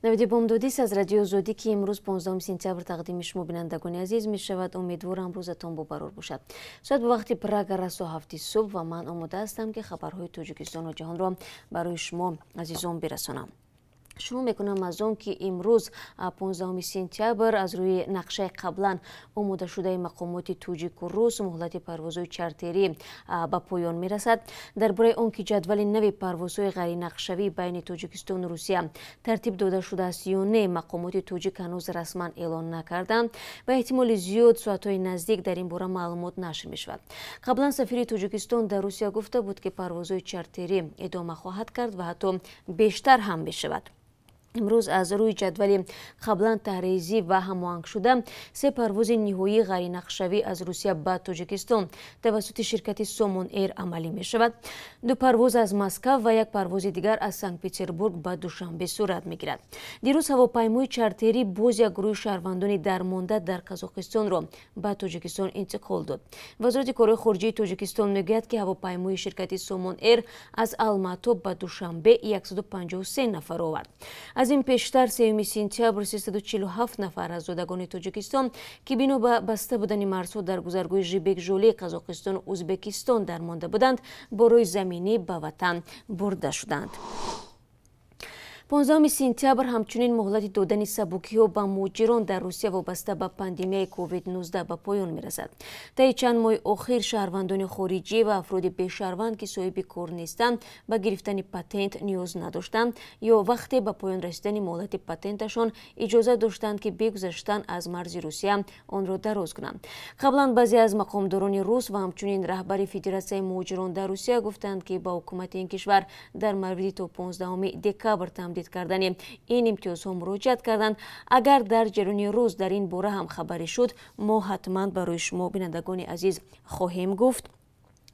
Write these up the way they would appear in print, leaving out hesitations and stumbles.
Навиди бомдодист аз Радиои Озодӣ, ки имрӯз 15 сентябр тақдими шумо, бинандагони азиз, мешавад. Умедворам, рӯзатон бобарор бошад. Соат ба вақти Прага расо 7-и субҳ ва ман омода ҳастам, ки хабарҳои Тоҷикистону ҷаҳонро барои шумо азизон бирасонам. Шурӯъ мекунам аз он, ки имрӯз, 15 сентябр, аз рӯи нақшаи қаблан омодашудаи мақомоти тоҷику рус муҳлати парвозҳои чартерӣ ба поён мерасад. Дар бораи он ки ҷадвали нави парвозҳои ғайринақшавӣ байни Тоҷикистону Русия тартиб дода шудааст ё не, мақомоти тоҷик ҳанӯз расман эълон накарданд. Ба эҳтимоли зиёд, соатҳои наздик дар ин бора маълумот нашр мешавад. Қаблан сафири Тоҷикистон дар Русия гуфта буд, ки парвозҳои чартерӣ идома хоҳад кард ва ҳатто бештар ҳам мешавад. Имрӯз аз рӯи ҷадвали қаблан таҳризӣ ва ҳамоҳангшуда се парвози ниҳоии ғайринақшавӣ аз Русия ба Тоҷикистон тавассути ширкати Сомон Эйр амалӣ мешавад. Ду парвоз аз Москав ва як парвози дигар аз Санкт Петербург ба Душанбе сурат мегирад. Дирӯз ҳавопаймои чартерӣ боз як гурӯҳи шаҳрвандони дармонда дар Қазоқистонро ба Тоҷикистон интиқол дод. Вазорати корҳои хориҷии Тоҷикистон мегӯяд, ки ҳавопаймои ширкати Сомон Эйр аз Алмато ба Душанбе 153 нафар овард. Аз ин пештар, 3 сентябр, 347 нафар аз зодагони Тоҷикистон, ки бино ба баста будани марзҳо дар гузаргоҳи Жибек Жолии Қазоқистону Ӯзбекистон дармонда буданд, бо роҳи заминӣ ба ватан бурда шуданд. 15 сентябр ҳамчунин муҳлати додани сабукиҳо ба муҳоҷирон дар Русия вобаста ба пандемияи COVID-19 ба поён мерасад. Таи чанд моҳи охир шаҳрвандони хориҷӣ ва афроди бешаҳрванд, ки соҳиби кор нестанд, ба гирифтани патент ниёз надоштанд ё вақте ба поён расидани муҳлати патенташон иҷозат доштанд, ки бегузаштан аз марзи Русия онро дароз кунанд. Қаблан баъзе аз мақомдорони рус ва ҳамчунин раҳбари Федератсияи муҳоҷирон дар Русия гуфтанд, ки ба ҳукумати ин кишвар дар мавриди то 15 декабр тамдид кардани ин имтиёзҳо муроҷиат карданд. Агар дар ҷараёни рӯз дар ин бора ҳам хабаре шуд, мо ҳатман барои шумо, бинандагони азиз, хоҳем гуфт.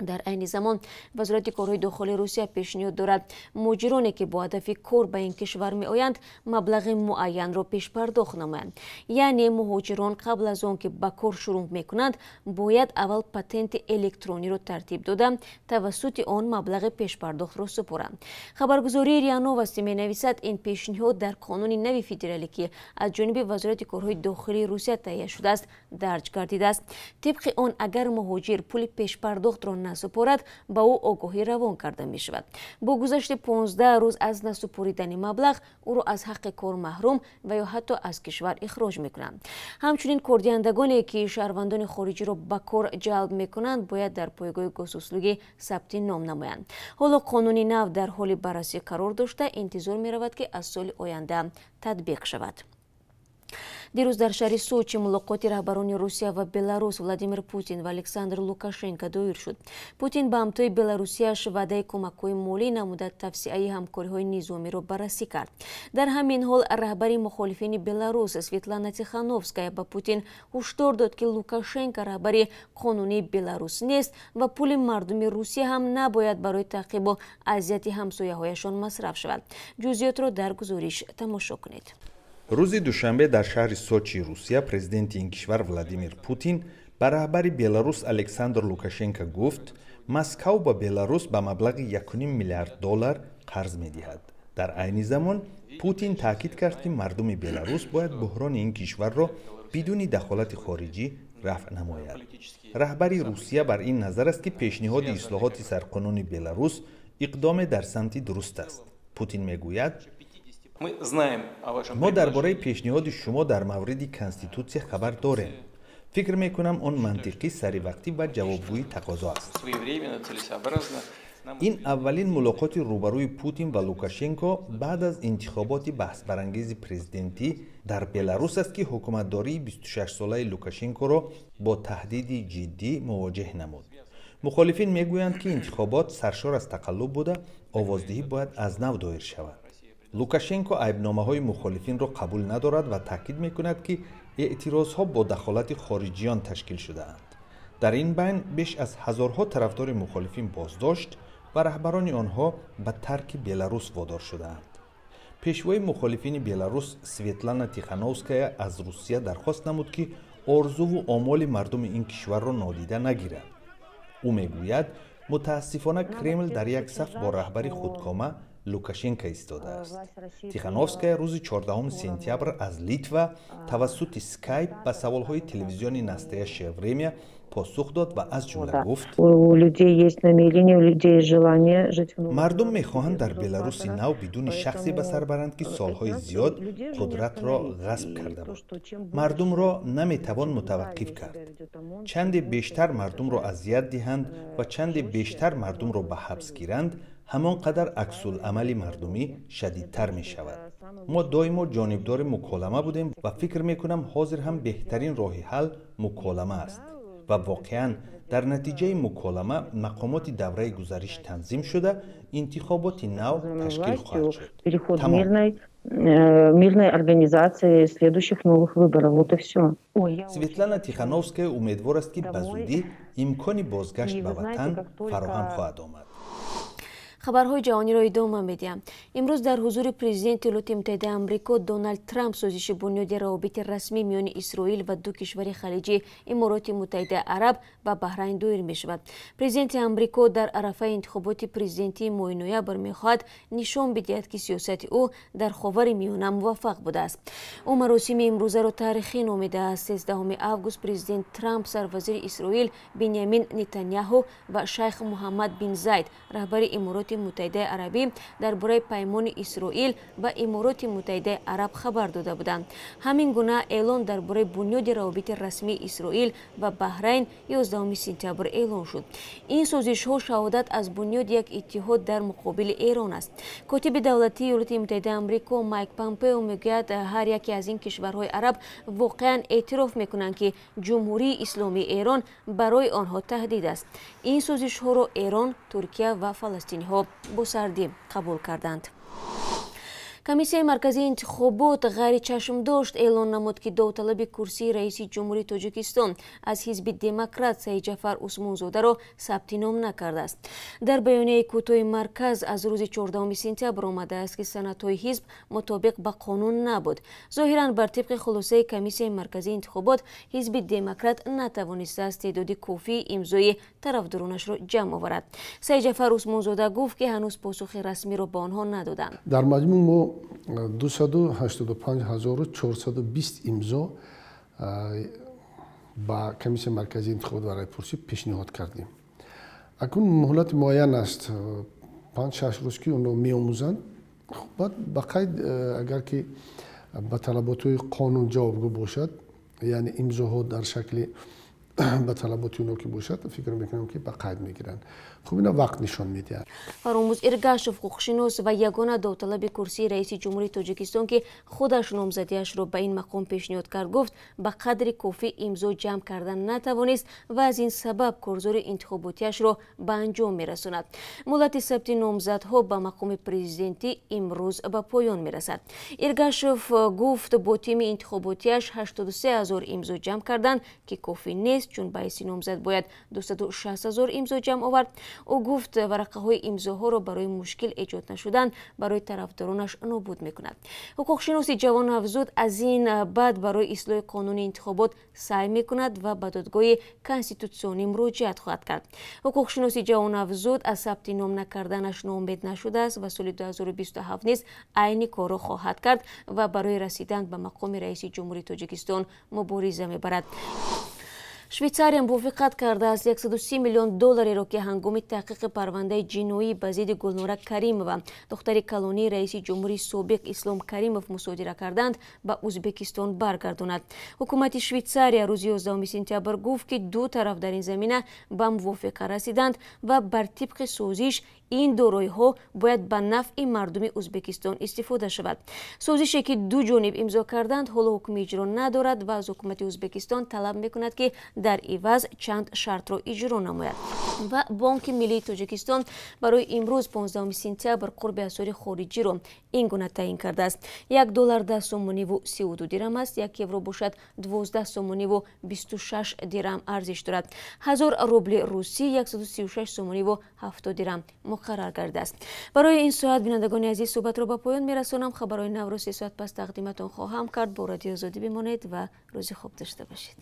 Дар айни замон Вазорати корҳои дохилии Русия пешниҳод дорад, муҳоҷироне, ки бо ҳадафи кор ба ин кишвар меоянд, маблағи муайянро пешпардохт намоянд. Яъне муҳоҷирон қабл аз он ки ба кор шурӯъ мекунанд, бояд аввал патенти электрониро тартиб дода, тавассути он маблағи пешпардохтро супоранд. Хабаргузории РИА Новости менависад, ин пешниҳод дар қонуни нави федералӣ, ки аз ҷониби Вазорати корҳои дохилии Русия таҳия шудааст, дарҷ гардидааст. Тибқи он, агар муҳоҷир пули пешпардохтро насупорад, ба ӯ огоҳӣ равон карда мешавад. Бо гузашти 15 рӯз аз насупоридани маблағ ӯро аз ҳаққи кор маҳрум ва ё ҳатто аз кишвар ихроҷ мекунанд. Ҳамчунин кордиҳандагоне, ки шаҳрвандони хориҷиро ба кор ҷалб мекунанд, бояд дар пойгоҳи госуслуги сабти ном намоянд. Ҳоло қонуни нав дар ҳоли баррасӣ қарор дошта, интизор меравад, ки аз соли оянда татбиқ шавад. Дирӯз дар шаҳри Сочи мулоқоти раҳбарони Русия ва Беларус Владимир Путин ва Александр Лукашенко доир шуд. Путин ба ҳамтои беларусияш ваъдаи кӯмакҳои молӣ намуда, тавсеаи ҳамкориҳои низомиро баррасӣ кард. Дар ҳамин ҳол раҳбари мухолифини Беларус Светлана Тихановская ба Путин ҳушдор дод, ки Лукашенко раҳбари қонунии Беларус нест ва пули мардуми Русия ҳам набояд барои таъқибу азияти ҳамсояҳояшон масраф шавад. Ҷузъиётро дар гузориш тамошо кунед. Рӯзи душанбе дар шаҳри Сочи Русия президенти ин кишвар Владимир Путин ба раҳбари Беларус Александр Лукашенко гуфт, Москав ба Беларус ба маблағи 1 миллиард доллар қарз медиҳад. Дар айни замон Путин таъкид кард, ки мардуми Беларус бояд буҳрони ин кишварро бидуни дахолати хориҷӣ рафъ намояд. Раҳбари Русия бар ин назар аст, ки пешниҳоди ислоҳоти сарқонуни Беларус иқдоме дар самти дуруст аст. Путин мегӯяд: «Мо дар бораи пешниҳоди шумо дар мавриди конститутсия хабар дорем. Фикр мекунам, он мантиқӣ, саривақтӣ ва ҷавобгӯи тақозо аст». Ин аввалин мулоқоти рӯбарӯи Путин ва Лукашенко баъд аз интихоботи баҳсбарангези президентӣ дар Беларус аст, ки ҳукуматдории 26-солаи Лукашенкоро бо таҳдиди ҷиддӣ мувоҷеҳ намуд. Мухолифин мегӯянд, ки интихобот саршор аз тақаллуб буда, овоздиҳӣ бояд аз нав доир шавад. Лукашенко айбномаҳои мухолифинро қабул надорад ва таъкид мекунад, ки эътирозҳо бо дахолати хориҷиён ташкил шудаанд. Дар ин байн беш аз ҳазорҳо тарафдори мухолифин боздошт ва раҳбарони онҳо ба тарки Беларус водор шудаанд. Пешвои мухолифини Беларус Светлана Тихановская аз Русия дархост намуд, ки орзуву омоли мардуми ин кишварро нодида нагирад. Ӯ мегӯяд, мутаассифона, Кремл дар як саф бо раҳбари худкома Лукашенко истодааст. Тихановская рӯзи 14 сентябр аз Литва тавассути скайп ба саволҳои телевизиони «Настоящее время» посух дод ва аз ҷумла гуфт: «Мардум мехоҳанд дар Беларуси нав бидуни шахсе ба сар баранд, ки солҳои зиёд қудратро ғасб карда буд. Мардумро наметавон мутаваққиф кард. Чанде бештар мардумро азият диҳанд ва чанде бештар мардумро ба ҳабс гиранд, ҳамон қадар аксуламали мардумӣ шадидтар мешавад. Мо доимо ҷонибдори муколама будем ва фикр мекунам, ҳозир ҳам беҳтарин роҳи ҳал муколама аст ва воқеан дар натиҷаи муколама мақомоти давраи гузариш танзим шуда, интихоботи нав ташкил хоҳад шуд. Тамом». Мирной организации следующих новых выборов. Вот и все. Светлана Тихановская умедвор аст, ки ба зудӣ имкони бозгашт ба ватан фароҳам хоҳад омад. Хабарҳои ҷаҳониро идома медиҳам. Имрӯз дар ҳузури президенти Иёлоти Муттаҳидаи Амрико Доналд Трамп созиши бунёди равобити расмӣ миёни Исроил ва ду кишвари халиҷӣ, Имороти Муттаҳидаи Араб ва Баҳрайн, доир мешавад. Президенти Амрико дар арафаи интихоботи президентии моҳи ноябр мехоҳад нишон бидиҳад, ки сиёсати ӯ дар Ховари Миёна муваффақ будааст. Ӯ маросими имрӯзаро таърихӣ номидааст. 13 август президент Трамп, сарвазири Исроил Биньямин Нетаняҳу ва шайх Муҳаммад бин Зайд, раҳбари Имороти Муттаҳидаи Арабӣ, дар бораи паймони Исроил ва Имороти Муттаҳидаи Араб хабар дода буданд. Ҳамин гуна эълон дар бораи бунёди равобити расмии Исроил ва Баҳрайн 11 сентябр эълон шуд. Ин созишҳо шаҳодат аз бунёди як иттиҳод дар муқобили Эрон аст. Котиби давлатии Иёлоти Муттаҳидаи Амрико Майк Помпео мегӯяд, ҳар яке аз ин кишварҳои араб воқеан эътироф мекунанд, ки Ҷумҳурии Исломии Эрон барои онҳо таҳдид аст. Ин созишҳоро Эрон, Туркия ва фаластиниҳо бо сардӣ қабул карданд. Комиссияи марказии интихобот ғайричашмдошт эълон намуд, ки довталаби курсии раиси ҷумҳурии Тоҷикистон аз ҳизби Демократ Саидҷафар Усмонзодаро сабти ном накардааст. Дар баёнияи кӯтоҳи марказ аз рӯзи 14 сентябр омадааст, ки санадҳои ҳизб мутобиқ ба қонун набуд. Зоҳиран, бар тибқи хулосаи Комиссияи марказии интихобот, ҳизби Демократ натавонистааст теъдоди кофии имзои тарафдоронашро ҷамъ оварад. Саидҷафар Усмонзода гуфт, ки ҳанӯз посухи расмиро ба онҳо надоданд. Дар маҷмӯъ мо 285420 имзо ба Комиссияи марказии интихобот ва райпурсӣ пешниҳод кардем. Акнун муҳлати муайян аст, 5-6 рӯз, ки онро меомӯзанд. Баъд ба қайд, агар ки ба талаботҳои қонун ҷавобгӯ бошад, яъне имзоҳо дар шакли ба талаботи онҳо ки бошад, фикр мекунам, ки ба қайд мегиранд. Хуб, ина вақт нишон медиҳад. Фаромӯз Иргашев, ҳуқуқшинос ва ягона довталаби курсии раиси ҷумҳурии Тоҷикистон, ки худаш номзадиашро ба ин мақом пешниҳод кард, гуфт, ба қадри кофӣ имзо ҷамъ карда натавонист ва аз ин сабаб корзори интихоботиашро ба анҷом мерасонад. Муҳлати сабти номзадҳо ба мақоми президентӣ имрӯз ба поён мерасад. Иргашев гуфт, бо тими интихоботиаш 83 ҳазор имзо ҷамъ карданд, ки кофӣ нест, чун ба ҳайси номзад бояд 260 ҳазор имзо ҷамъ овард. Ӯ гуфт, варақаҳои имзоҳоро барои мушкил эҷод нашудан барои тарафдоронаш нобуд мекунад. Ҳуқуқшиноси ҷавон афзуд, аз ин баъд барои ислоҳи қонуни интихобот саъй мекунад ва ба додгоҳи конститутсионӣ муроҷиат хоҳад кард. Ҳуқуқшиноси ҷавон афзуд, аз сабти ном накарданаш ноумед нашудааст ва соли 2027 низ айни корро хоҳад кард ва барои расидан ба мақоми раиси ҷумҳурии Тоҷикистон мубориза мебарад. Швейтсария мувофиқат кардааст 130 миллион доллареро, ки ҳангоми таҳқиқи парвандаи ҷиноӣ ба зидди Гулнора Каримова, духтари калонии раиси ҷумҳури собиқ Ислом Каримов, мусодира карданд, ба Ӯзбекистон баргардонад. Ҳукумати Швейтсария рӯзи 11 сентябр гуфт, ки ду тараф дар ин замина ба мувофиқа расиданд ва бар тибқи созиш ин дороиҳо бояд ба нафъи мардуми Ӯзбекистон истифода шавад. Созише, ки ду ҷониб имзо карданд, ҳоло ҳукми иҷро надорад ва аз ҳукумати Ӯзбекистон талаб мекунад, ки дар иваз чанд шартро иҷро намояд. Ва Бонки Миллии Тоҷикистон барои имрӯз, 15 сентябр, қурби асъори хориҷиро ин гуна таъин кардааст: як доллар 10 сомониву 32 дирам аст, як евро бошад 12 сомониву 26 дирам арзиш дорад, 1000 рубли русӣ 136 сомониву 70 дирам муқаррар гардааст. Барои ин соат, бинандагони азиз, суҳбатро ба поён мерасонам. Хабарҳои навро 3 соат пас тақдиматон хоҳам кард. Бо Радиои Озодӣ бимонед ва рӯзи хуб дошта бошед.